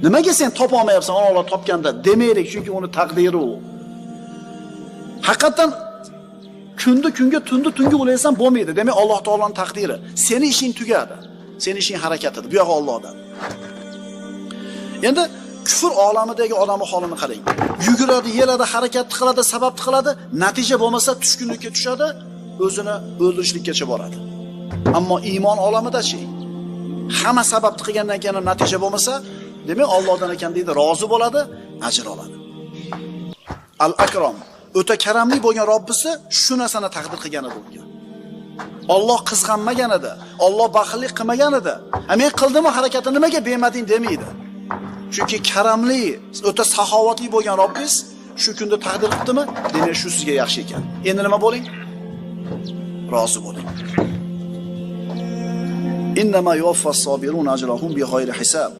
Nimaga sen topa olmayapsan, Alloh topganda demaylik, chunki uni taqdiri u. Haqiqatan kunni kunga, tunni tunga ulaysan bo'lmaydi. Demak, Alloh taoloning taqdiri. Seni ishing tugadi. Seni ishing harakatida. Bu yog'i Allohdan. Endi kufr olamidagi odamning holini qarang. Yuguradi, yeladi, harakat qiladi, sabab qiladi, natija bo'lmasa tushkunlikka tushadi, o'zini o'ldirishlikkacha boradi. Ammo iymon olamida-chi, hamma sababni qilgandan keyin natija bo'lmasa, demak Allohdan ekan deydi, rozi bo'ladi, ajr oladi. Al-Akrom, o'ta karamli bo'lgan Robbisi shu narsani taqdir qilgan edi unga. Alloh qizg'anmagan edi, Alloh baxillik qilmagan edi. Men qildim-u harakatni nimaga bermading demaydi. Chunki karamli, o'ta saxovatli bo'lgan Robbingiz shu kunda taqdir qildimi? Demak, shu sizga yaxshi ekan. Endi nima bo'ling? Rozi bo'ling. Innama yuvaffas sobirun ajrahum bighayri hisab.